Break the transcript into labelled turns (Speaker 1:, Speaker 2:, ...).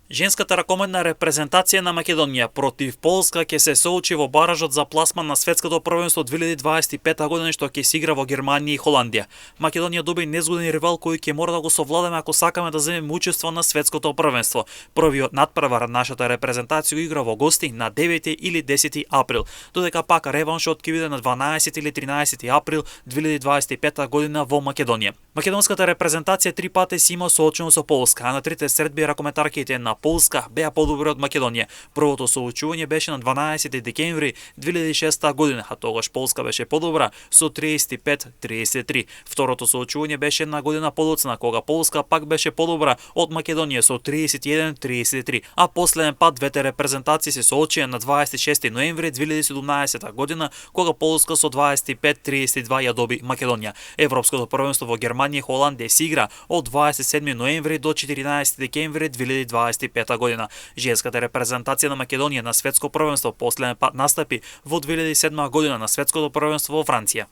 Speaker 1: Женската ракометна репрезентација на Македонија против Полска ќе се соочи во баражот за пласман на светското првенство 2025 година што ќе се игра во Германија и Холандија. Македонија доби незгоден ривал кој ќе мора да го совладаме ако сакаме да земеме учество на светското првенство. Првиот надпревар нашата репрезентација игра во гости на 9 или 10 април, додека пак реваншот ќе биде на 12 или 13 април 2025 година во Македонија. Македонската репрезентација три пати си има соочено со Полска, а на трите средби ракометарките на Полска беа подобри од Македонија. Првото соочување беше на 12 декември 2006 година, а тогаш Полска беше подобра со 35-33. Второто соочување беше една година подоцна, кога Полска пак беше подобра од Македонија со 31-33. А последен пат двете репрезентации се соочија на 26 ноември 2017 година, кога Полска со 25-32 ја доби Македонија. Европското првенство во Германија и Холандија се игра од 27 ноември до 14 декември 2025 година. Женската репрезентација на Македонија на светско првенство последен пат настапи во 2007 година на светското првенство во Франција.